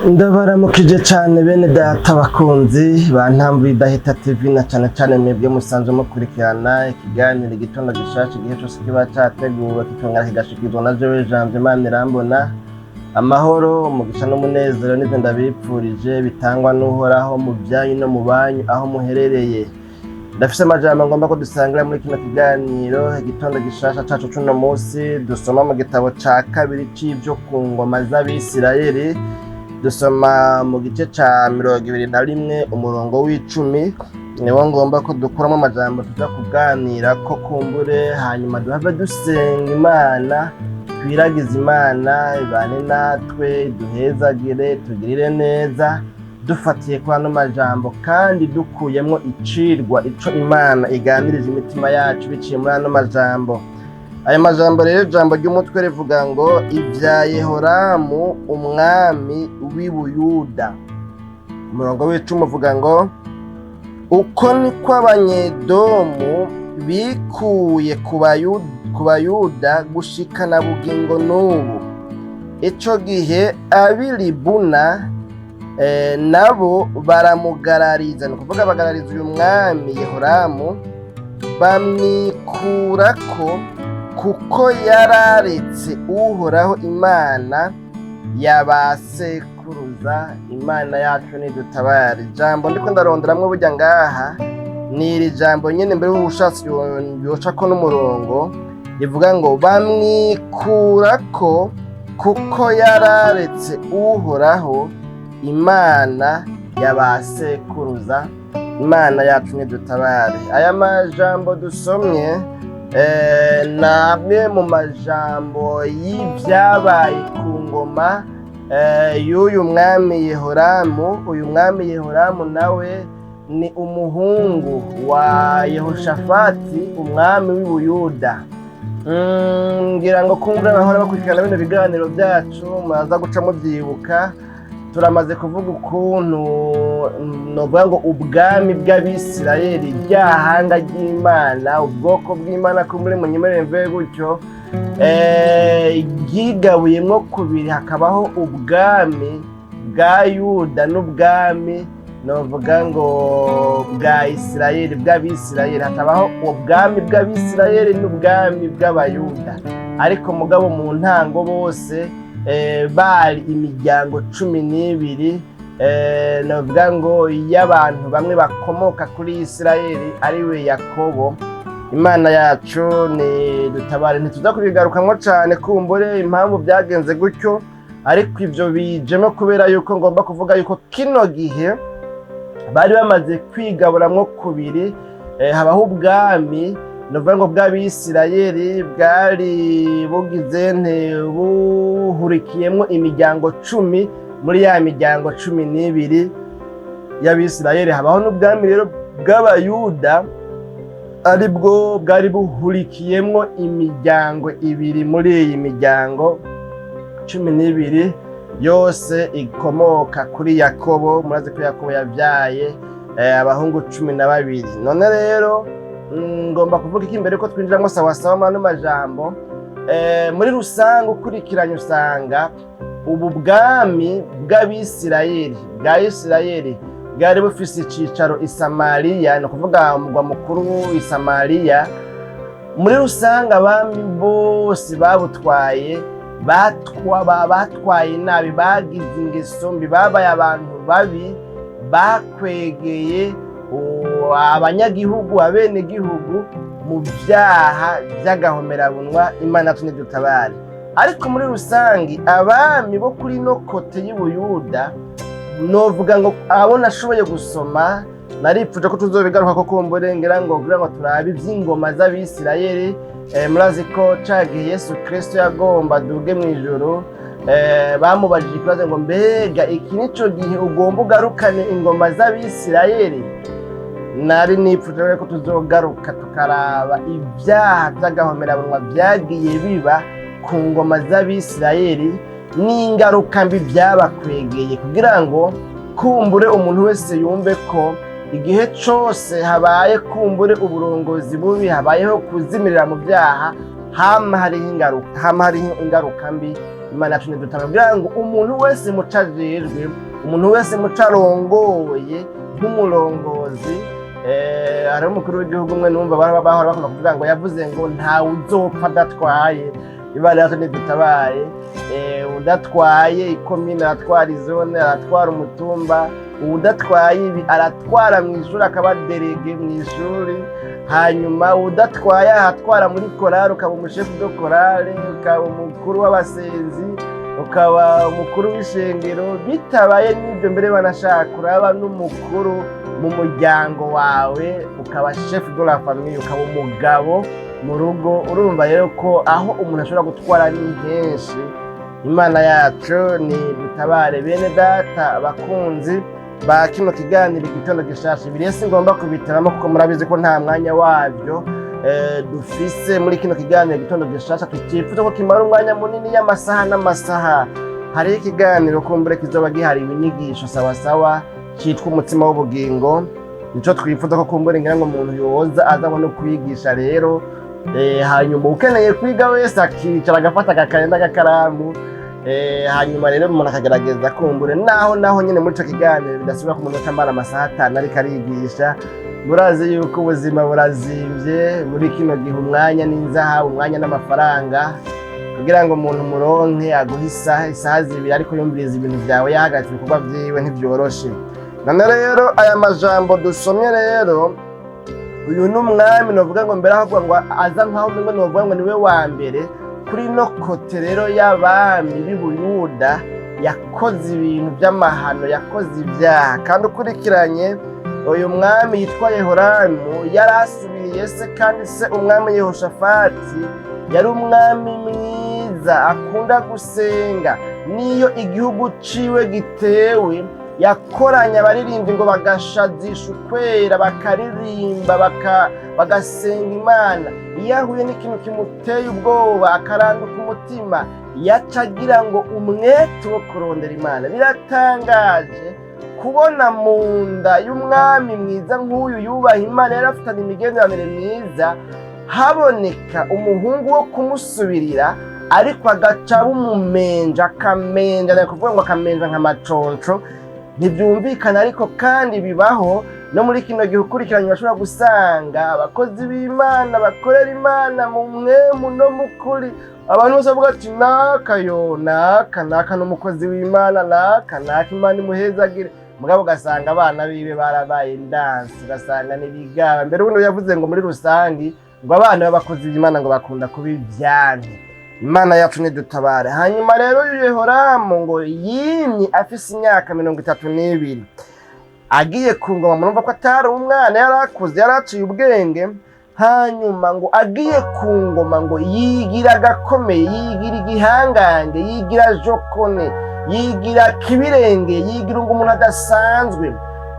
Ndabaramukije cane bene data bakunzi ba Ntambwe Idahita TV, na cane cane mwebwe musanzwe mukurikirana ikiganiro Igitondo Gishasha, igihe cose kiba categuwe kikongera kigashikirizwa na jewe Janvier Manirambona. Amahoro, umugisha n'umunezero nivyo ndabipfurije bitangwa n'Uhoraho mu vyanyu no mu banyu aho muherereye. Ndafise amajambo ngomba ko dusangira muri kino kiganiro Igitondo Gishasha cacu cuno musi, dusoma mu gitabo ca kabiri c'ivyo ku ngoma z'Abisirayeli. Dusoma mu gice ca 21, umurongo w'10, niwo ngomba ko dukuramo amajambo tuza kuganira ko kumbure, hanyuma duhave dusenga Imana, twiragize Imana ibane natwe, duhezagire, tugirire neza, dufatiye kuri ano majambo kandi dukuyemwo icirwa ico Imana iganirije imitima yacu biciye muri ano majambo. Aya majambo rero, ijambo ry'umutwe rivuga ngo ibya Yehoramu umwami w'i Buyuda. Umurongo w'10 uvuga ngo: "Uko niko Abanyedomu bikuye ku Bayuda gushikana bugingo n'ubu." Ico gihe ab'i Libuna nabo baramugarariza, ni ukuvuga bagarariza uyu mwami Yehoramu, bamwikurako kuko yararetse Uhoraho Imana yabasekuruza. Imana yacu nidutabare. Ijambo ndiko ndaronderamwo burya ngaha ni iri jambo nyene, mbere y'ubushatsi yocako n'umurongo, rivuga ngo bamwikurako kuko yararetse Uhoraho Imana yabasekuruza. Imana yacu nidutabare. Aya majambo dusomye ni amwe mu majambo y'ivyabaye ku ngoma y'uyu mwami Yehoramu. Uyu mwami Yehoramu nawe ni umuhungu wa Yehoshafati, umwami w'i Buyuda. Ngira ngo kumva bahora bakurikirana bino biganiro byacu muraza guca mubyibuka. Turamaze kuvuga ukuntu novuga ngo ubwami bw'Abisirayeli, ryahanga ry'Imana, ubwoko bw'Imana, ko muri munyemerere mvuge gutyo, ryigabuyemwo kubiri, hakabaho ubwami bwa Yuda n'ubwami novuga ngo bwa Isirayeli, bw'Abisirayeli. Hakabaho ubwami bw'Abisirayeli n'ubwami bw'Abayuda, ariko mugabo mu ntango bose bari imiryango 12, novuga ngo y'abantu bamwe bakomoka kuri Isirayeli, ariwe Yakobo. Imana yacu ni dutabare. Ntituza kubigarukamwo cane kumbure impamvu byagenze gutyo, ariko ivyo bijemo kubera yuko ngomba kuvuga yuko kino gihe bari bamaze kwigaburamwo kubiri, habaho ubwami novuga ngo bw'Abisirayeli bwari bugize nte buhurikiyemwo imiryango 10 muri ya miryango 12 y'Abisirayeli. Habaho n'ubwami rero bw'Abayuda, aribwo bwari buhurikiyemwo imiryango ibiri muri iyi miryango 12 yose ikomoka kuri Yakobo. Murazi ko Yakobo yabyaye abahungu 12. None rero ngomba kuvuga iki mbere ko twinjiramo sawasawa muri ano majambo? Muri rusange ukurikiranye usanga ubu bwami bw'Abisirayeli, bwa Isirayeli, bwari bufise icicaro i Samariya, ni ukuvuga umugwa mukuru i Samariya. Muri rusange abami bose babutwaye batwaye nabi, bagize ingeso mbi, babaye abantu babi, bakwegeye abanyagihugu, abenegihugu mu vyaha vy'agahomerabunwa. Imana yacu nidutabare. Ariko muri rusange abami bo kuri no côté y'Ubuyuda, novuga ngo abo nashoboye gusoma, naripfuje ko tuzobigaruka ko kumbure ngira ngo kugira ngo turabe ivy'ingoma z'Abisirayeli. Murazi ko ca gihe Yesu Kristo yagomba duge mw'ijuru, bamubajije ikibazo ngo: "Mbega iki nico gihe ugomba ugarukane ingoma z'Abisirayeli?" Nari nipfuje rero ko tuzogaruka tukaraba ibyaha vy'agahomerabunwa vyagiye biba ku ngoma z'Abisirayeli n'ingaruka mbi vyabakwegeye, kugira ngo kumbure umuntu wese yumve ko igihe cose habaye kumbure uburongozi bubi, habayeho kuzimirira mu byaha, hama hariho ingaruka, hama hariho ingaruka mbi. Imana yacu nidutabare. Imana yacu ntidutabare kugira ngo umuntu wese muco ajejwe, umuntu wese muco arongoye nk'umurongozi. Hariho umukuru w'igihugu umwe numva bahora bakunda kuvuga ngo yavuze ngo ntawe uzopfa adatwaye. Imana yacu ntidutabare. Udatwaye ikomine aratwara izone, aratwara umutumba. Udatwaye ibi aratwara mu ishuri, akaba délégué mu ishuri. Hanyuma udatwaye ahatwara muri korale, ukaba umushefu de chorale, ukaba umukuru w'abasenzi, ukaba umukuru w'ishengero. Bitabaye n'ibyo mbere, banashaka uraba n'umukuru mu muryango wawe, ukaba chef de la famille, ukaba umugabo mu rugo. Urumva rero ko aho umuntu ashobora gutwara ni henshi. Imana yacu ni dutabare. Bene Data, abakunzi ba kino kiganiro Igitondo Gishasha, ibi rero si ngomba kubitaramo kuko murabizi ko nta mwanya wabyo dufise muri kino kiganiro Igitondo Gishasha. Tutifuza ko kimara umwanya munini y'amasaha n'amasaha. Hariho ikiganiro kumbure kizoba gihariwe inyigisho sawasawa citwa Umutsima w'Ubugingo. Nico twifuza ko kumbure ngira ngo umuntu yoza azanywe no kwigisha rero. Hanyuma ukeneye kwiga wese akicara agafata agakaye n'agakaramu. Hanyuma rero umuntu akagerageza kumbure naho nyine muri ico kiganiro bidasubira ko umuntu amara amasaha 5 ariko arigisha. Murazi yuko ubuzima burazimvye muri kino gihe, umwanya n'inzahabu, umwanya n'amafaranga. Kugira ngo umuntu muronke aguhe isaha, isaha 2, ariko yumviriza ibintu vyawe yahagaritse ibikorwa vyiwe, ntivyoroshe. None rero aya majambo dusomye rero, uyu ni umwami novuga ngo mbere aho ngo aza nkaho umengo novuga ngo niwe wa mbere kuri no côté rero y'abami b'i Buyuda yakoze ibintu by'amahano, yakoze ibyaha. Kandi ukurikiranye uyu mwami yitwa Yehoramu yari asubiriye se, kandi se umwami Yehoshafati yari umwami mwiza akunda gusenga. Niyo igihugu ciwe gitewe, yakoranye abaririmbyi ngo bagashazisha ukwera, bakaririmba, bagasenga Imana. Iyo ahuye n'ikintu kimuteye ubwoba akaranduka umutima, yaca agira ngo umwete wo kurondera Imana. Biratangaje kubona mu nda y'umwami mwiza nk'uyu yubaha Imana, yari afitanye imigenderanire myiza, haboneka umuhungu wo kumusubirira, ariko agaca aba umumenja, akamenja, ni ukuvuga ngo akamenja nka maconco. Ntibyumvikana, ariko kandi bibaho no muri kino gihe. Ukurikiranye bashobora gusanga abakozi b'Imana bakorera Imana mu mwemu no mu kuri, abantu bose bavuga ati naka yo naka naka n'umukozi w'Imana, naka naka, Imana imuhezagire. Mugabo ugasanga abana biwe barabaye ndansi, ugasanga ntibigaba. Mbere ubundi yavuze ngo muri rusangi ngo abana b'abakozi b'Imana ngo bakunda kuba ibyanti. Imana yacu nidutabare. Hanyuma rero uyu Yehoramu ngo yimye afise imyaka 32 agiye ku ngoma. Murumva ko atari umwana, yari akuze, yari aciye ubwenge. Hanyuma ngo agiye ku ngoma ngo yigira agakomeye, yigira igihangange, yigira jokone, yigira kibirenge, yigira ngo umuntu adasanzwe.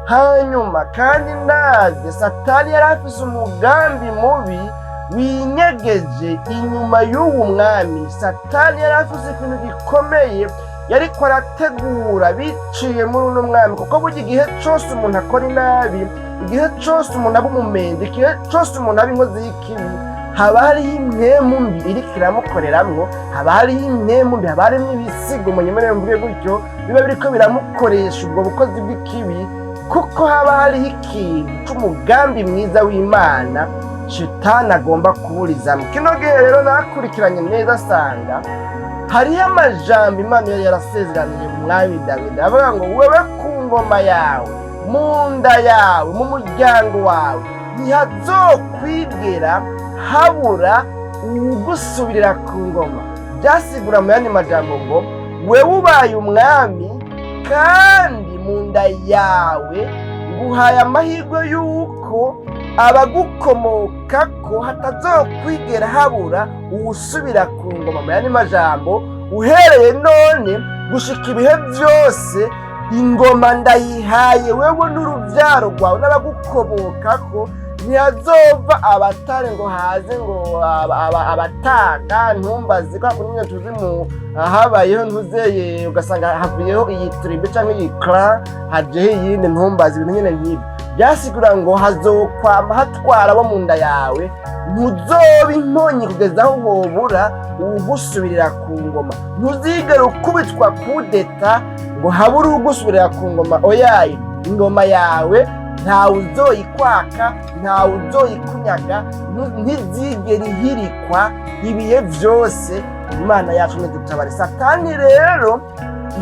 Hanyuma kandi ndaze Satani yari afise umugambi mubi winyegeje inyuma y'uwo mwami. Satani yari afise ikintu gikomeye yariko arategura biciye muri uno mwami, kuko burya igihe cose umuntu akora inabi, igihe cose umuntu aba umumenzi, igihe cose umuntu aba inkozi y'ikibi, haba hariho impwemu mbi iriko iramukoreramwo, haba hariho impwemu mbi, haba harimwo ibisigo, munyemerere mvuge gutyo, biba biriko biramukoresha ubwo bukozi bw'ikibi, kuko haba hariho ikintu c'umugambi mwiza w'Imana Shitani agomba kuburizamo. Kino gihe rero nakurikiranye neza, asanga hariho amajambo Imana yari yarasezeraniye umwami Dawidi, avuga ngo wewe ku ngoma yawe, mu nda yawe, mu muryango wawe ntihazokwigera habura uwugusubirira ku ngoma. Byasigura mu yandi majambo ngo wewe ubaye umwami kandi mu nda yawe nguhaye amahirwe y'uko abagukomokako hatazokwigera habura uwusubira ku ngoma. Mu yandi majambo, uhereye none gushika ibihe byose, ingoma ndayihaye wewe n'urubyaro rwawe n'abagukomokako. Ntihazova abatare ngo haze ngo abataka. Ntumbaze kwa kundi nyine tuzi mu habayeho ntuzeye, ugasanga havuyeho iyi tribu cyangwa iyi clan, hajeho iyindi. Ntumbaze ibintu nyine nk'ibyo. Byasigura ngo hazokwama hatwara abo mu nda yawe, ntuzoba inkonyi kugeza aho wobura uwugusubirira ku ngoma, ntuzigera ukubitwa kudeta ngo habure uwugusubirira ku ngoma. Oyaye, ingoma yawe ntawe uzoyikwaka, ntawe uzoyikunyaga, ntizigera ihirikwa ibihe byose. Imana yacu ntidutabare. Satani rero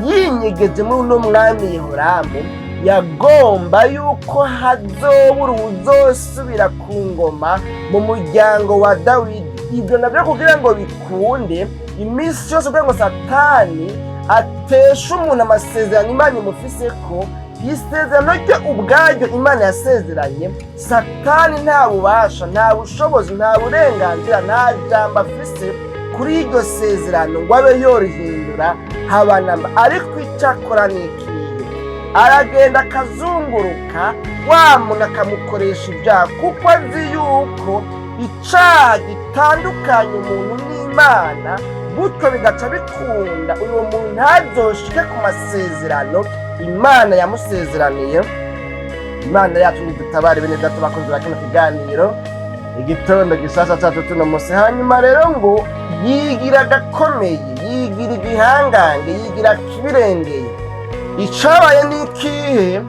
yinyegeje muri uno mwami Yehoramu, yagomba yuko hazobura uwuzosubira ku ngoma mu muryango wa Dawidi. Ibyo nabyo kugira ngo bikunde, iminsi yose kugira ngo Satani ateshe umuntu amasezerano Imana imufise, ko isezerano rye ubwaryo Imana yasezeranye, Satani nta bubasha, nta bushobozi, nta burenganzira, nta jambo afise kuri iryo sezerano ngo abe yorihindura, haba namba. Ariko icyo akora ni ikihe? Aragenda akazunguruka wa muntu, akamukoresha ibyaha, kuko azi yuko icyaha gitandukanya umuntu n'Imana, gutyo bigaca bikunda uwo muntu ntazoshike ku masezerano Imana yamusezeraniye. Imana yacu ntidutabare. Bene data bakunzi ba kino kiganiro, igitondo gishasha cyacu tuno munsi. Hanyuma rero ngo yigira agakomeye, yigira igihangange, yigira kibirengeye. Icabaye ni ikihe?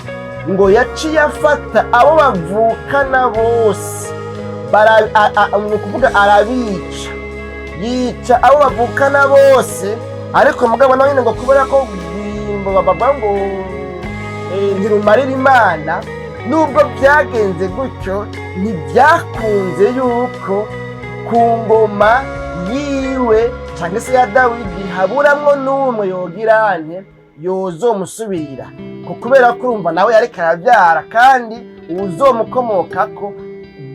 Ngo yaciye afata abo bavukana bose, ni ukuvuga arabica, yica abo bavukana bose. Ariko mugabo nawe nyine ngo kubera ko rwimbo bavuga ngo ntirumarira Imana, nubwo byagenze gutyo ntibyakunze yuko ku ngoma yiwe cyangwa se ya Dawidi haburamwo n'umwe yogirante yozomusubirira, kubera ko urumva nawe yariko arabyara, kandi uwuzomukomokako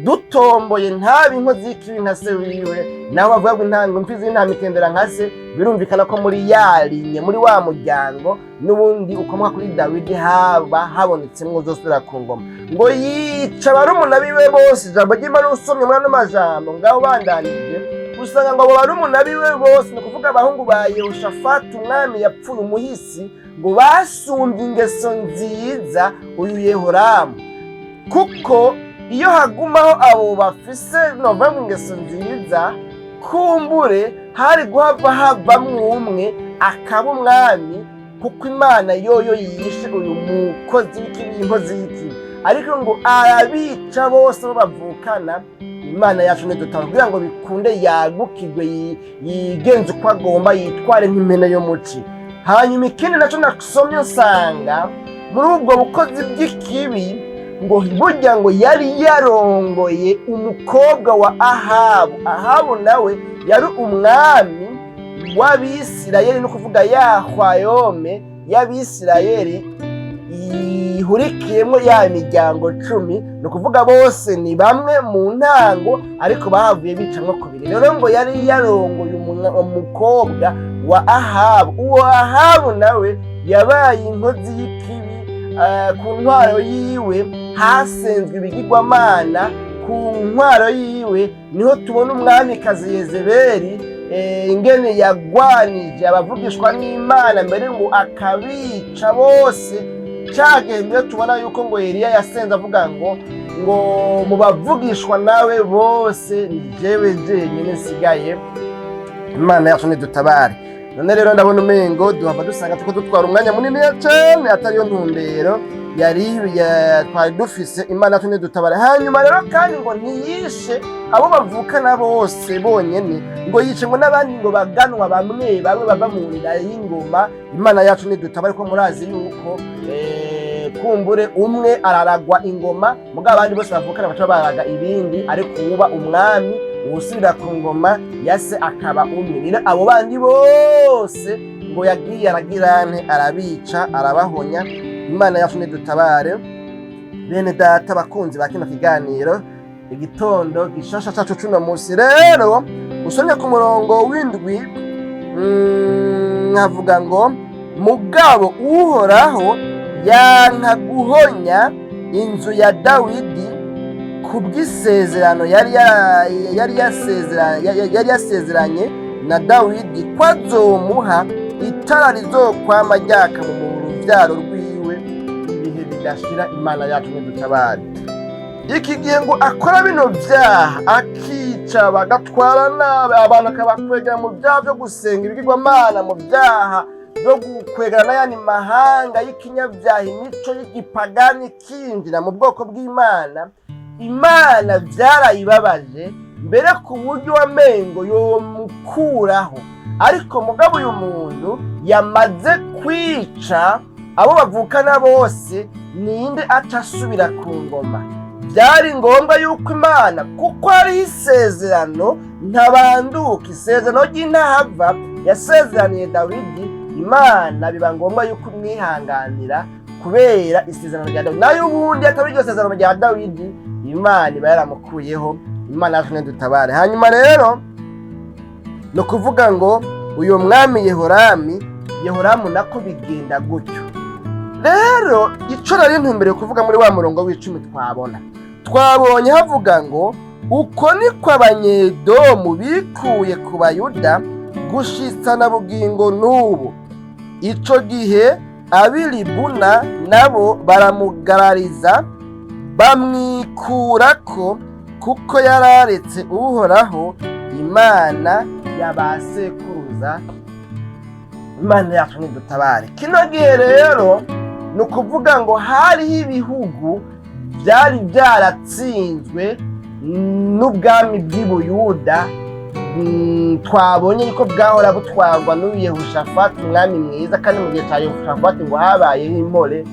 dutomboye ntabe inkozi y'ikibi nka se wiwe. Naho bavuga ngo intango imfizi y'intama ikendera nka se, birumvikana ko muri yarinye, muri wa muryango n'ubundi ukomoka kuri Dawidi, haba habonetsemwo uzosubira ku ngoma. Ngo yica barumuna biwe bose. Ijambo ry'Imana, usomye muri ano majambo ngaho bandanije, usanga ngo abo barumuna biwe bose, ni ukuvuga abahungu ba Yehoshafati umwami yapfuye umuhisi, ngo basumbye ingeso nziza uyu Yehoramu, kuko iyo hagumaho abo bafise novuga ngo ingeso nziza, kumbure hari guhava havamwo umwe akaba umwami, kuko Imana yoyo yishe uyu mukozi w'ikibi, inkozi y'ikibi. Ariko ngo arabica bose bo bavukana. Imana yacu ntidutaba kugira ngo bikunde yagukirwe, yigenze uko agomba, yitware nk'impene yo muci. Hanyuma ikindi nacyo nasomye, nsanga muri ubwo bukozi bw'ikibi, ngo burya ngo yari yarongoye umukobwa wa Ahabu. Ahabu nawe yari umwami w'Abisirayeli, ni ukuvuga ya royaume y'Abisirayeli ihurikiyemo ya miryango 10, ni ukuvuga bose ni bamwe mu ntango, ariko bahavuye bicamwo kubiri. Rero ngo yari yarongoye umukobwa wa Ahabu. Uwo Ahabu nawe yabaye inkozi y'ikibi. Ku ntwaro yiwe hasenzwe ibigirwamana, ku ntwaro yiwe niho tubona umwamikazi Yezebeli, ingene yagwanije abavugishwa n'Imana, mbere ngo akabica bose. Cyagihe mbere tubona yuko ngo Eliya yasenze avuga ngo mu bavugishwa nawe bose ni jewe jenyine nsigaye. Imana yacu nidutabare. None rero ndabona umengo duhava dusanga tuko dutwara umwanya munini cyane atariyo ntumbero yari twari dufise. Imana yacu nidutabare. Hanyuma rero kandi ngo ntiyishe abo bavukana bose bonyene, ngo yice ngo n'abandi, ngo baganwa bamwe bamwe bava mu nda y'ingoma. Imana yacu nidutabare, ko murazi yuko kumbure umwe araragwa ingoma, mugabo abandi bose bavukana baca baraga ibindi, ariko uba umwami, uwusubira ku ngoma ya se, akaba umwe. Rero abo bandi bose ngo yagiye aragirante, arabica, arabahonya. Imana yacu nidutabare. Bene data bakunzi ba kino kiganiro, igitondo gishasha cacu cuno musi rero, usomye ku murongo w'indwi, nkavuga ngo mugabo Uhoraho yanka guhonya inzu ya Dawidi kubw'isezerano yari yasezeranye na Dawidi ko azomuha itara rizokwama ryaka mu rubyaro rwiwe ibihe bidashira. ridashira. Imana yacu ntidutabare. Iki gihe ngo akora bino byaha, akica, bagatwara nabi abantu, akabakwegera mu byaha byo gusenga ibigirwamana, mu byaha byo gukwegera n'ayandi mahanga y'ikinyabyaha, imico y'igipagani ikinjira mu bwoko bw'Imana. Imana byarayibabaje mbere ku buryo wamengo yomukuraho. Ariko mugabo uyu muntu yamaze kwica abo bavukana bose, ninde aca asubira ku ngoma? Byari ngombwa yuko Imana, kuko hariho isezerano ntabanduka, isezerano ry'intahava yasezeraniye Dawidi, Imana biba ngombwa yuko umwihanganira kubera isezerano rya Dawidi. Nayo ubundi atari iryo sezerano rya Dawidi, Imana iba yaramukuyeho. Imana yacu ntidutabare. Hanyuma rero ni ukuvuga ngo uyu mwami Yehorami, Yehoramu nako bigenda gutyo. Rero icyo nari ntumbereye kuvuga muri wa murongo w'10 twabonye havuga ngo: "Uko niko Abanyedomu bikuye ku Bayuda gushitsa na bugingo n'ubu." Ico gihe ab'Ilibuna nabo baramugarariza, bamwikurako, kuko yararetse Uhoraho Imana ya ba sekuruza. Imana yacu ntidutabare. Kino gihe rero ni ukuvuga ngo hariho ibihugu byari byaratsinzwe n'ubwami bw'i Buyuda. Twabonye yuko bwahora butwarwa n'uyu Yehoshafati, umwami mwiza. Kandi mu gihe cya Yehoshafati ngo habayeho impore.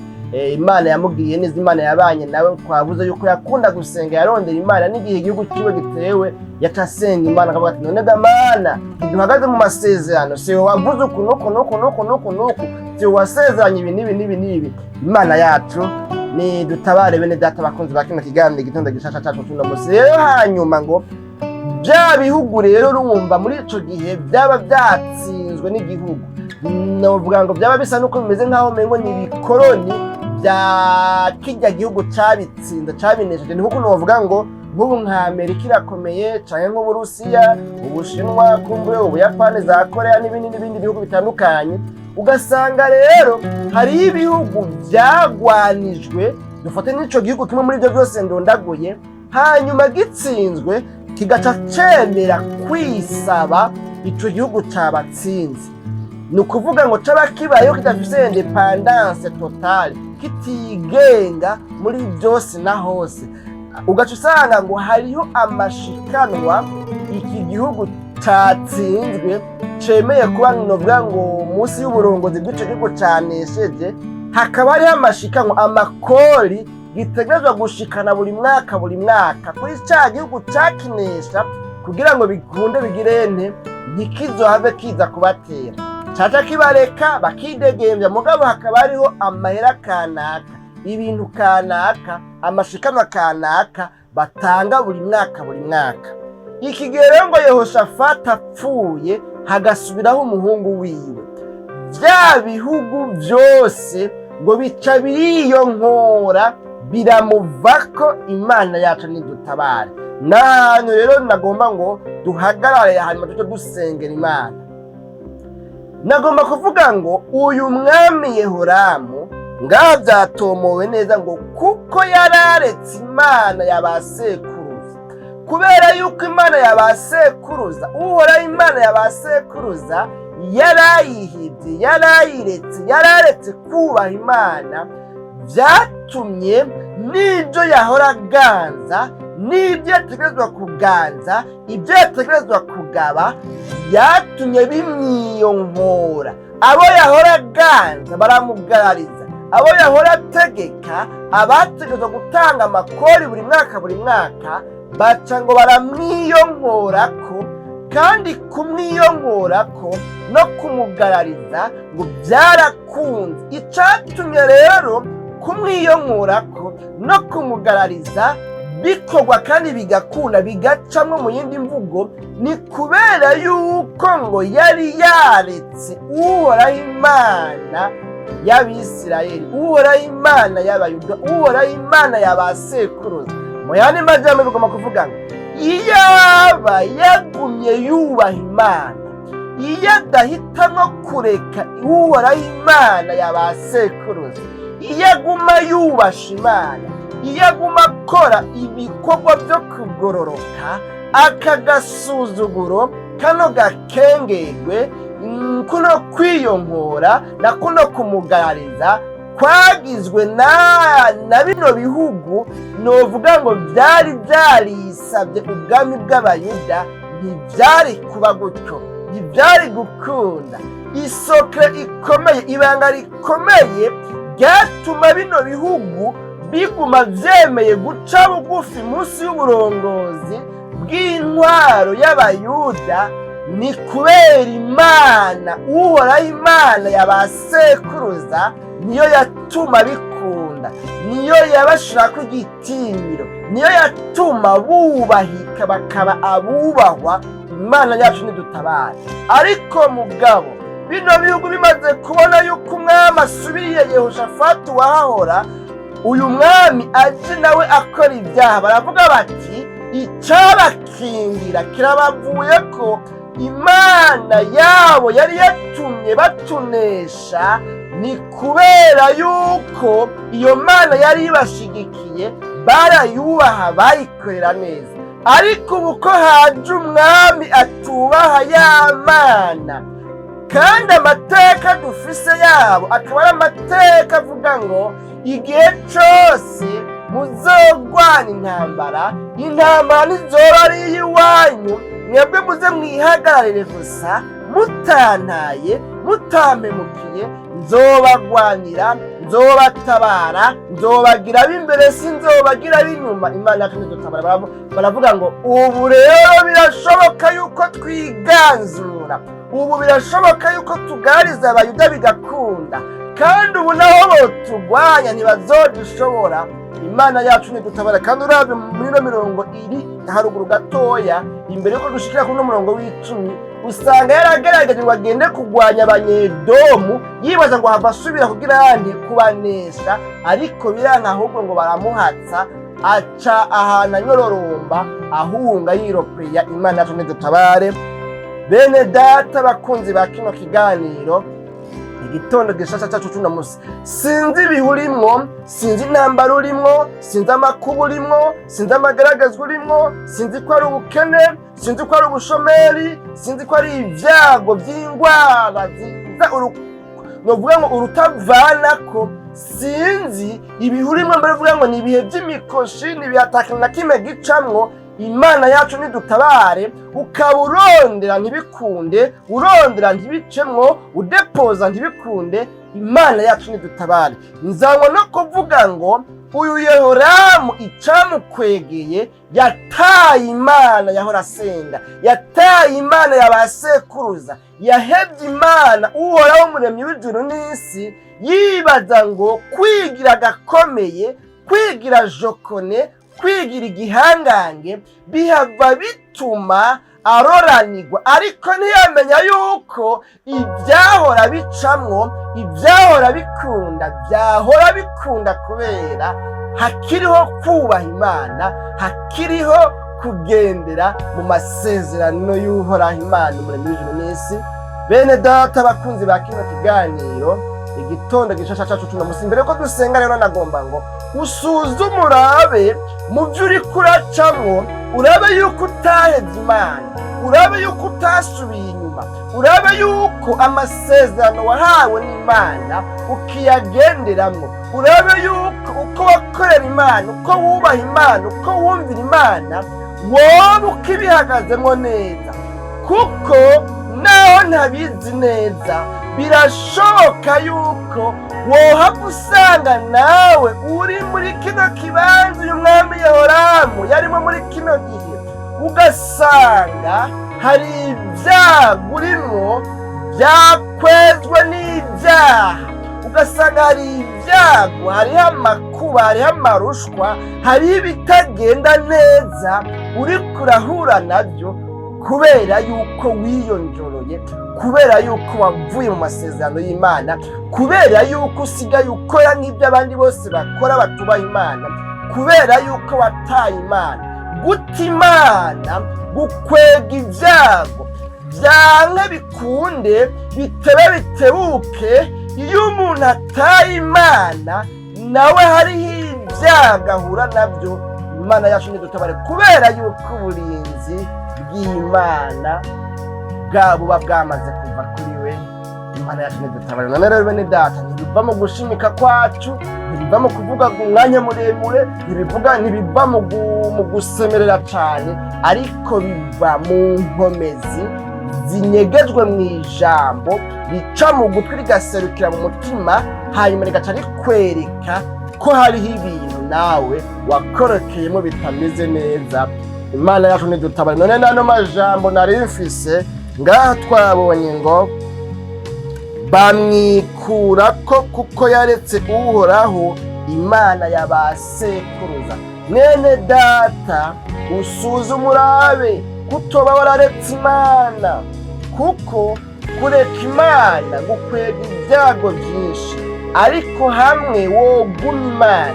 Imana yamubwiye neza, Imana yabanye nawe. Twabuze yuko yakunda gusenga, yarondera Imana n'igihe igihugu kiwe gitewe, yaca asenga Imana akavuga ati: "None ga Mana, ntiduhagaze mu masezerano? Si wowe wavuze uku n'uku n'uku n'uku n'uku n'uku? Si wowe wasezeranye ibi n'ibi n'ibi n'ibi?" Imana yacu ni dutabare. Bene data bakunzi ba kino kiganiro Igitondo Gishasha cacu tuno musi rero, hanyuma ngo bya bihugu rero, urumva muri ico gihe byaba byatsinzwe n'igihugu, novuga ngo byaba bisa nuko bimeze nk'aho mengo ni ibikoroni bya kijya gihugu cabitsinda, cabinesheje. Ni nkuko novuga ngo nk'ubu nka Amerika irakomeye, canke nk'Uburusiya, Ubushinwa, kumbure Ubuyapani, za Korea n'ibindi n'ibindi bihugu bitandukanye. Ugasanga rero hariho ibihugu byagwanijwe, dufate n'ico gihugu kimwe muri ibyo byose ndondaguye, hanyuma gitsinzwe kigaca cemera kwisaba ico gihugu cabatsinze. Ni ukuvuga ngo caba kibayeho kidafise indépendance totale, kitigenga muri byose na hose. Ugaca usanga ngo hariho amashikanwa iki gihugu catsinzwe cemeye kuba, novuga ngo munsi y'uburongozi bw'ico gihugu canesheje, hakaba hariho amashikanwa, amakori gitegerezwa gushikana buri mwaka buri mwaka kuri ca gihugu cakinesha, kugira ngo bikunde bigirente ntikizohave kiza kubatera, caca kibareka bakidegembya. Mugabo hakaba hariho amahera kanaka, ibintu kanaka, amashikanwa kanaka batanga buri mwaka buri mwaka. Iki gihe rero ngo Yehoshafati apfuye, hagasubiraho umuhungu wiwe, bya bihugu byose ngo bica biriyonkora, biramuvako. Imana yacu nidutabare. N'ahantu rero nagomba ngo duhagarare, hanyuma tujye dusengera Imana. Nagomba kuvuga ngo uyu mwami Yehoramu ngaha byatomowe neza ngo kuko yararetse Imana ya ba sekuruza, kubera yuko Imana ya ba sekuruza, Uhoraho Imana ya ba sekuruza, yarayihibye, yarayiretse, yararetse kubaha Imana, byatumye n'ibyo yahora aganza, n'ibyo yategerezwa kuganza, ibyo yategerezwa kugaba, byatumye bimwiyonkora. Abo yahora aganza baramugarariza, abo yahora ategeka, abategerezwa gutanga amakori buri mwaka buri mwaka, baca ngo baramwiyonkorako. Kandi kumwiyonkorako no kumugarariza ngo byarakunze. Icyatumye rero kumwiyonkorako no kumugarariza bikorwa kandi bigakunda, bigacamwo mu yindi mvugo, ni kubera yuko ngo yari yaretse Uhoraho Imana y'Abisirayeli, Uhoraho Imana y'Abayuda, Uhoraho Imana ya ba sekuruza. Mu yandi majambo bigomba kuvuga ngo iyaba yagumye yubaha Imana, iyo adahitamwo kureka Uhoraho Imana ya ba sekuruza. Iyo aguma yubasha Imana, iyo aguma akora ibikorwa byo kugororoka, aka gasuzuguro, kano gakengegwe, kuno kwiyonkora na kuno kumugarariza kwagizwe na bino bihugu, novuga ngo byari byarisabye ubwami bw'Abayuda, ntibyari kuba gutyo, ntibyari gukunda. Isoko ikomeye, ibanga rikomeye ryatuma bino bihugu biguma byemeye guca bugufi munsi y'uburongozi bw'intwaro y'Abayuda, ni kubera Imana Uhoraho, Imana ya ba sekuruza, niyo yatuma bikunda, niyo yabashirako igitinyiro, niyo yatuma bubahika bakaba abubahwa. Imana yacu nidutabare. Ariko mugabo bino bihugu bimaze kubona yuko umwami asubiriye Yehoshafati wahahora, uyu mwami aje nawe akora ibyaha, baravuga bati: "Icyabakingira kirabavuye ko Imana yabo yari yatumye batunesha, ni kubera yuko iyo Mana yari ibashigikiye, barayubaha, bayikorera neza. Ariko ubu ko haje umwami atubaha ya Mana, kandi amateka dufise yabo akaba ari amateka avuga ngo igihe cose muzogwana intambara, intambara ntizoba ari iy'iwanyu, mwebwe muze mwihagararire gusa, mutantaye, mutampemukiye, nzobagwanira, nzobatabara, nzobagira ab'imbere, sinzobagira ab'inyuma." Imana yacu nidutabara. Baravuga ngo ubu rero birashoboka yuko twiganzura, ubu birashoboka yuko tugariza Abayuda bigakunda, kandi ubu naho botugwanya ntibazodushobora. Imana yacu nidutabara. Kandi urabye muri ino mirongo iri haruguru gatoya, imbere yuko dushikira kuri uno murongo w'10, usanga yaragerageje ngo agende kugwanya Abanyedomu, yibaza ngo hava asubira kugira yandi kubanesha, ariko biranka, ahubwo ngo baramuhatsa, aca ahantu anyororomba ahunga yiropeya. Imana yacu nidutabare. Bene data bakunzi ba kino kiganiro, Igitondo Gishasha cyacu cuno musi, sinzi ibihe urimwo, sinzi intambara urimwo, sinzi amakuba urimwo, sinzi amagaragazwa urimwo, sinzi ko ari ubukene, sinzi ko ari ubushomeri, sinzi ko ari ibyago by'indwara ziza novuga ngo urutavanako, sinzi ibihe urimwo, mbere uvuga ngo ni ibihe by'imikoshi, ni ibihe atakintu na kimwe gicamwo. Imana yacu nidutabare. Ukaba urondera ntibikunde, urondera ntibicemwo, udepoza ntibikunde, Imana yacu nidutabare. Nzanywa no kuvuga ngo uyu Yehoramu icamukwegeye, yataye Imana yahora asenga, yataye Imana ya ba sekuruza, yahevye Imana Uhoraho Umuremyi w'ijuru n'isi, yibaza ngo kwigira gakomeye, kwigira jokone, kwigira igihangange bihava bituma aroranirwa, ariko ntiyamenya yuko ibyahora bicamwo, ibyahora bikunda, byahora bikunda kubera hakiriho kubaha Imana, hakiriho kugendera mu masezerano y'Uhoraho Imana Umuremyi w'ijuru n'isi. Bene data bakunzi ba kino kiganiro, Igitondo Gishasha cacu cuno musi, mbere ko dusenga rero, nagomba ngo usuzume, urabe mu byo uriko uracamwo, urabe yuko utahevye Imana, urabe yuko utasubiye inyuma, urabe yuko amasezerano wahawe n'Imana ukiyagenderamwo, urabe yuko uko wakorera Imana, uko wubaha Imana, uko wumvira Imana, wowe ukibihagazemwo neza. Kuko naho ntabizi neza, birashoboka yuko wohava usanga nawe uri muri kino kibanza uyu mwami Yehoramu yarimo muri kino gihe, ugasanga hari ibyago urimwo byakwezwe n'ibyaha, ugasanga hari ibyago, hariho amakuba, hariho amarushwa, hariho ibitagenda neza uriko urahura nabyo kubera yuko wiyonjoroye, kubera yuko wavuye mu masezerano y'Imana, kubera yuko usigaye ukora nk'ibyo abandi bose bakora batubaha Imana, kubera yuko wataye Imana. Guta Imana gukwega ibyago, byanke bikunde, bitebe bitebuke. Iyo umuntu ataye Imana, nawe hariho ibyago ahura nabyo. Imana yacu ntidutabare, kubera yuko uburinzi bw'Imana bwa buba bwamaze kuva kuri we. Imana yacu ntidutabare. None rero, bene data, ntibiva mu gushimika kwacu, ntibiva mu kuvuga umwanya muremure, ntibiva mu gusemerera cyane, ariko biva mu nkomezi zinyegejwe mu ijambo rica mu gutwi rigaserukira mu mutima, hanyuma rigaca rikwereka ko hariho ibintu nawe wakorokeyemo bitameze neza. Imana yacu ntidutabare. None nano majambo nari mfise ngaha, twabonye ngo bamwikurako kuko yaretse Uhoraho, Imana ya ba sekuruza. Mwene data, usuzume urabe kutoba wararetse Imana, kuko kureka Imana gukwega ibyago byinshi. Ariko hamwe woguma Imana,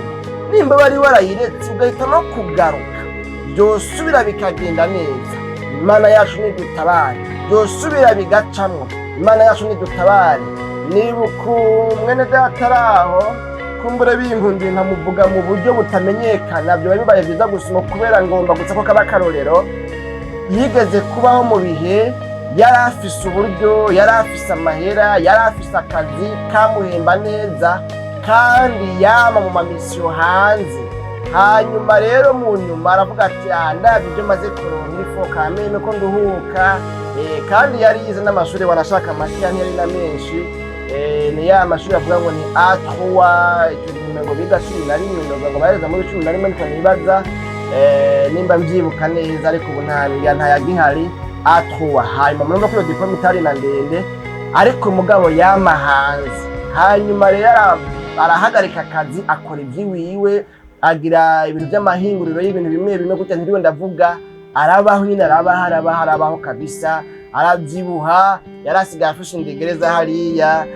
nimba wari warayiretse ugahitamo kugaruka, byosubira bikagenda neza. Imana yacu nidutabare. Byosubira bigacamwo. Imana yacu nidutabare. Nibuka mwene data ari aho, kumbure binkundiye nkamuvuga mu buryo butamenyekana, byoba bibaye byiza gusoma, kubera ngomba gusa ko kaba akarorero. Yigeze kubaho mu bihe yari afise uburyo, yari afise amahera, yari afise akazi kamuhemba neza, kandi yama mu ma missions hanze. Hanyuma rero mu nyuma aravuga ati: "Ah, ndabye ibyo maze kuronka, il faut quand même ko nduhuka." Kandi yari yize n'amashuri, wanashaka makeya, ntiyari na menshi. Ni ya mashuri avuga ngo ni A3. Icyo gihe ngo biga 11, ngo bahereza muri 11, niko nibaza, nimba mbyibuka neza, ariko ubu nta ntayagihari A3. Hanyuma murumva ko iyo diplôme itari na ndende, ariko mugabo yama hanze. Hanyuma rero arahagarika akazi, akora ivy'iwiwe, agira ibintu by'amahinguriro y'ibintu bimwe bimwe gutya, ntiriwe ndavuga. Arabaho nyine, arabaho, arabaho, arabaho kabisa, arabyibuha, yarasigaye afishe indegereza hariya.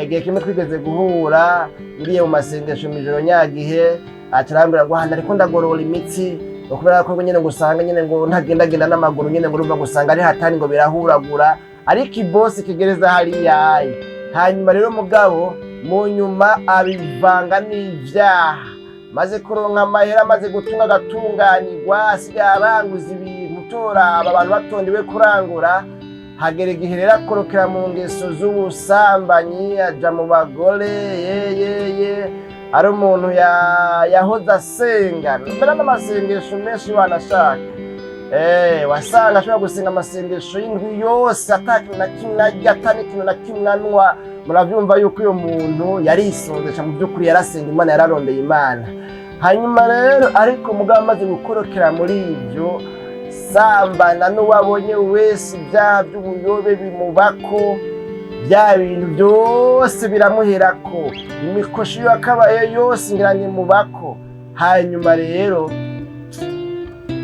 Igihe kimwe twigeze guhura, ngiye mu masengesho mw'ijoro nyagihe, acarambwira ngo hano ariko ndagorora imitsi, ngo kubera ko nyine ngo usanga nyine ngo ntagendagenda n'amaguru nyine, ngo urumva ngo usanga ari hatari, ngo birahuragura, ariko ibosi kigereza hariya. Hanyuma rero mugabo mu nyuma abivanga n'ivyaha. Maze kuronka amahera, amaze gutunga, agatunganirwa, asigaye aranguza ibintu toraba abantu batondewe kurangura. Hagera igihe rero akorokera mu ngeso z'ubusambanyi, aja mu bagore. Yeyeye, ari umuntu yahoze asenga mbere n'amasengesho menshi, wanashaka wasanga ashobora gusenga amasengesho y'indwi yose ata kintu na kimwe arya, ata n'ikintu na kimwe anywa. Muravyumva yuko uyo muntu yarisonzesha mu by'ukuri, yarasenga Imana, yararondeye Imana. Hanyuma rero ariko mugabo amaze gukorokera muri ibyo, sambana n'uwabonye wese, ibyaha by'ubuyobe bimubako, bya bintu byose biramuherako, imikoshi yakabaye yose ngira ngo imubako. Hanyuma rero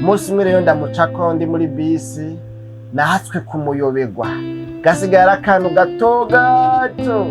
umunsi umwe rero ndamucako ndi muri bisi, nahatswe kumuyoberwa, gasigara akantu gato gato.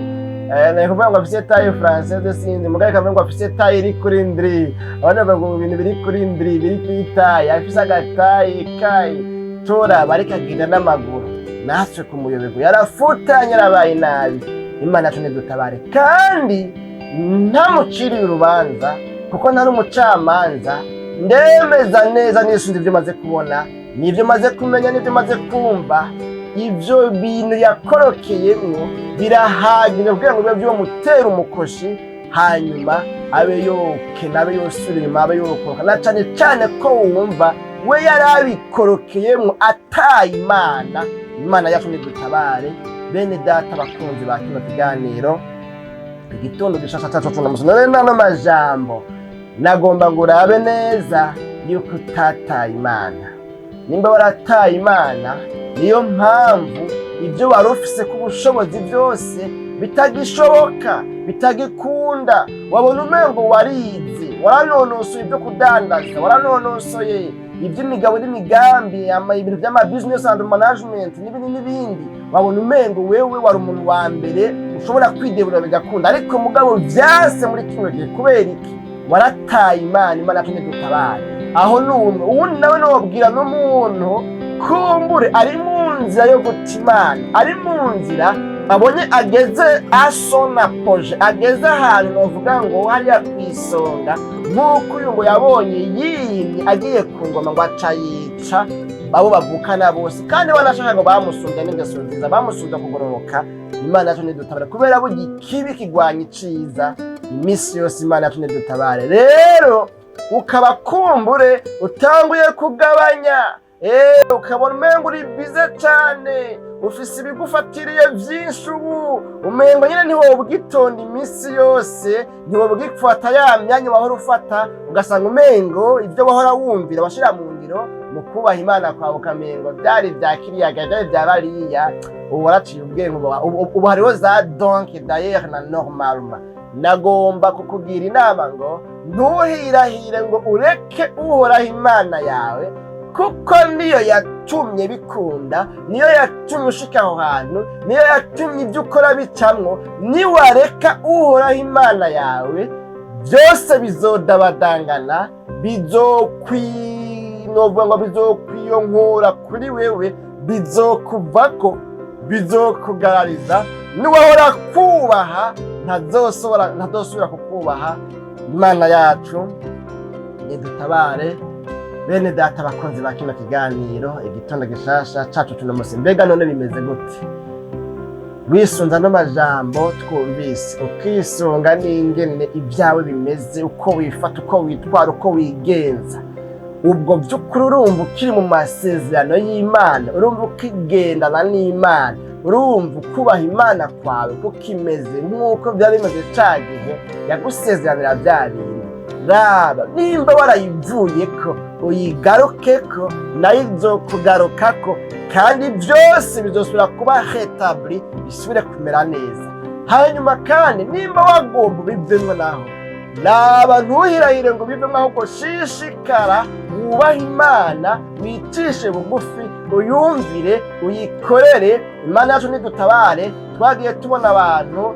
Ni kuvuga ngo afise taille française, sinzi, mugabo kavuga ngo afise taille iri kuri ndri. Abandi bavuga ngo ibintu biri kuri ndri, biri kuri taille, afise aga taille kayi tora, bariko agenda n'amaguru. Natwe kumuyoberwa, yarafutanye, yarabaye nabi. Imana yacu ntidutabare. Kandi ntamuciriye urubanza, kuko ntari umucamanza. Ndemeza neza nisunze ibyo maze kubona, n'ibyo maze kumenya, n'ibyo maze kumva, ibyo bintu yakorokeyemwo birahagije kugira ngo bibe byomutera umukoshi, hanyuma abe yokena, abe yosubira inyuma, abe yokoroka, na cane cane ko wumva we yari abikorokeyemwo ataye Imana. Imana yacu nidutabare. Bene data, bakunzi ba kino kiganiro, igitondo gishasha cacu cunamusi, none nano majambo nagomba ngo urabe neza yuko utataye Imana. Nimba warataye Imana, niyo mpamvu ibyo wari ufise ku bushobozi byose bitagishoboka, bitagikunda. Wabona umengo warize, waranonosoye ibyo kudandaza, waranonosoye iby'imigabo n'imigambi, ibintu by'ama business and management n'ibindi n'ibindi. Wabona umengo wewe wari umuntu wa mbere ushobora kwidebura bigakunda, ariko mugabo vyase muri kino gihe. Kubera iki? Warataye Imana. Imana yacu ntidutabare. Aho ni umwe. Uwundi nawe nobwira n'umuntu kumbure ari mu nzira yo guta Imana, ari mu nzira Abonye ageze à son apogée, ageze ahantu novuga ngo hariya ku isonga, nk'uko uyu ngo yabonye yimye agiye ku ngoma, ngo aca yica abo bavukana bose, kandi banashaka ngo bamusumbya n'ingeso nziza, bamusumbya kugororoka. Imana yacu ntidutabare, kubera burya ikibi kigwanya iciza iminsi yose. Imana yacu ntidutabare. Rero ukaba kumbure utanguye kugabanya, ukabona umengo uri bize cane, ufise ibigufatiriye vyinshi, ubu umengo nyene ntiwoba ugitonda iminsi yose, ntiwoba ugifata ya myanya wahora ufata, ugasanga umengo ivyo wahora wumvira washira mu ngiro mu kubaha Imana kwawe, ukamengo vyari vya kiriyaga, vyari vya bariya. Ubu waraciye ubwenge, ubu hariho za donc. D'ailleurs na normalement nagomba kukugira inama ngo ntuhirahire ngo ureke Uhoraho Imana yawe, kuko niyo yatumye bikunda, niyo yatumye ushika aho hantu, niyo yatumye ibyo ukora bicamwo. Niwareka Uhoraho Imana yawe, byose bizodabadangana, bizokwinovuga ngo bizokwiyonkora kuri wewe, bizokuvako, bizokugarariza. Niwahora kubaha ntazosubira kukubaha. Imana yacu nidutabare. Bene data bakunzi ba kino kiganiro Igitondo Gishasha cacu tuno musi, mbega none bimeze gute wisunza n'amajambo twumvise, ukisunga n'ingene ibyawe bimeze, uko wifata, uko witwara, uko wigenza? Ubwo by'ukuri urumva ukiri mu masezerano y'Imana? Urumva ukigendana n'Imana? Urumva ukubaha Imana kwawe kukimeze nk'uko byari bimeze ca gihe yagusezeranira bya bintu? Raba nimba warayivuye ko uyigaruke ko nayo izokugarukako, kandi byose bizosubira kuba rétabli, bisubire kumera neza. Hanyuma kandi nimba wagomba ubivemwo naho, raba ntuhirahire ngo ubivemwo, ahubwo shishikara wubahe Imana, wicishe bugufi, uyumvire, uyikorere. Imana yacu nidutabare. Twagiye tubona abantu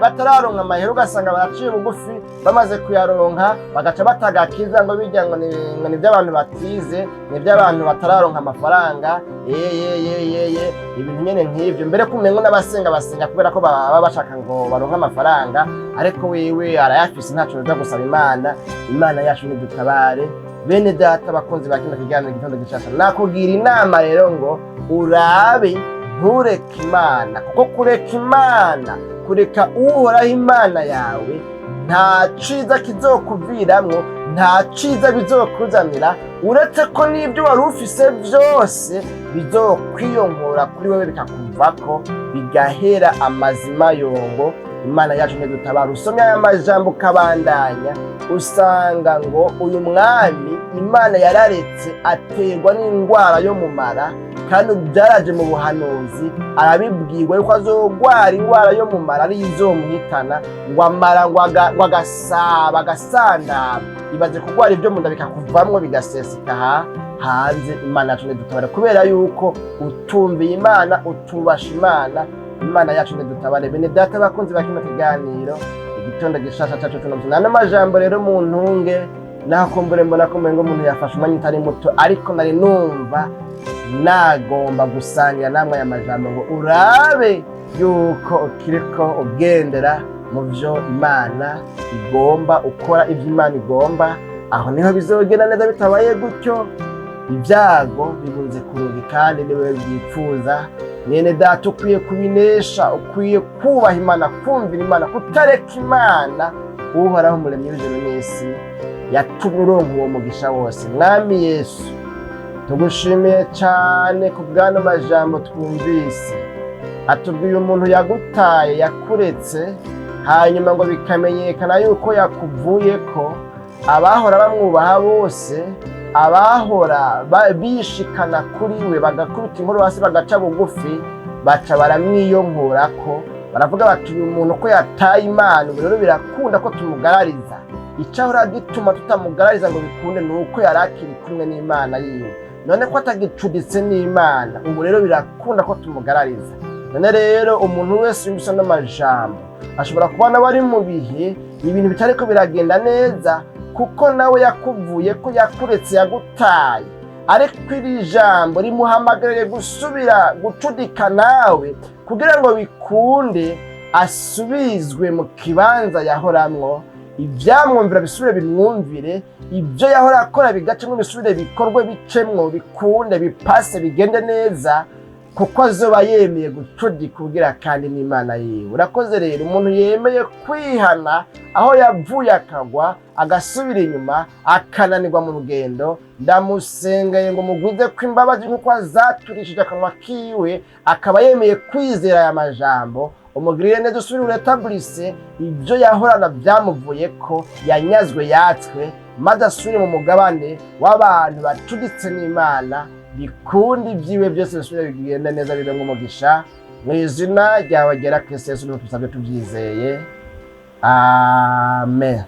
batararonka amahera, ugasanga baraciye bugufi, bamaze kuyaronka bagaca batagakiza ngo bijya ngo ni iby'abantu batize, ni iby'abantu batararonka amafaranga, yeyeyeyeye, ibintu nyene nk'ivyo. Mbere kumengo n'abasenga basenga kubera ko baba bashaka ngo baronke amafaranga, ariko wewe arayafise, ntaco yoja gusaba Imana. Imana yacu nidutabare. Bene data bakunzi ba kino kiganiro Igitondo Gishasha, nakugira inama rero ngo urabe ntureke Imana, kuko kureka Imana, kureka Uhoraho Imana yawe, nta ciza kizokuviramwo, nta ciza bizokuzanira, uretse ko n'ibyo wari ufise vyose bizokwiyongora kuri wewe, bikakuvako, bigahera amazima yongo. Imana yacu ntidutabara. Usomye aya majambo ukabandanya, usanga ngo uyu mwami Imana yararetse aterwa n'indwara yo mu mara, kandi byaraje mu buhanuzi, arabibwirwa yuko azogwara indwara yo mu mara ariyo izomuhitana, ngo amara ngo agasaba agasandaba. Ibaze kurwara ibyo mu nda bikakuvamwo, bigaseseka hanze. Imana yacu ntidutabare, kubera yuko utumviye Imana, utubasha Imana. Imana yacu ntidutabare. Bene data bakunzi ba kino kiganiro Igitondo Gishasha cacu tuno, nano majambo rero mu ntunge, naho kumbure mbona ko umengo umuntu yafashe umwanya utari muto, ariko nari numva nagomba gusangira namwe aya majambo ngo urabe yuko ukiriko ugendera mu vyo Imana igomba, ukora ivyo Imana igomba. Aho niho bizogenda neza. Bitabaye gutyo, ibyago bibunze ku rugi, kandi niwe byipfuza. Mwene data, ukwiye kubinesha, ukwiye kubaha Imana, kumvira Imana, kutareka Imana. Uhoraho umuremyi w'ijuru n'isi yatumye uronka uwo mugisha wose. Mwami Yesu, tugushimiye cyane ku bw'ano majambo twumvise. Atubwiye umuntu yagutaye, yakuretse, hanyuma ngo bikamenyekana yuko yakuvuye ko abahora bamwubaha bose, abahora bishikana kuri we, bagakubita inkuru hasi, bagaca bugufi, baca baramwiyonkorako, baravuga bati: "Uyu muntu ko yataye Imana, ubu rero birakunda ko tumugarariza." Icyahora gituma tutamugarariza ngo bikunde ni uko yari akiri kumwe n'Imana yiwe. None ko atagicuditse n'Imana, ubu rero birakunda ko tumugarariza. None rero umuntu wese yumvise n'amajambo ashobora kuba nawe ari mu bihe ibintu bitariko biragenda neza, kuko nawe yakuvuye ko, yakuretse, yagutaye. Ariko iri jambo rimuhamagarire gusubira gucudika nawe kugira ngo bikunde asubizwe mu kibanza yahoramwo, ibyamwumvira bisubire bimwumvire, ibyo yahora akora bigacemwo bisubire bikorwe, bicemwo, bikunde, bipase, bigende neza, kuko azoba yemeye gucudika ubwira kandi n'Imana yiwe. Urakoze rero umuntu yemeye kwihana aho yavuye akagwa, agasubira inyuma, akananirwa mu rugendo. Ndamusengeye ngo mugwize ko imbabazi nk'uko azaturishije akanwa kiwe, akaba yemeye kwizera aya majambo. Umugirire neza, usubire uretaburise ibyo yahorana byamuvuye ko yanyazwe, yatswe, maze asubire mu mugabane w'abantu bacuditse n'Imana. Bikundi ibyiwe byose bisubire bigende neza, bibe nk'umugisha. Mu izina ryawe ryera Kristo Yesu niho tubisabye tubyizeye, amen.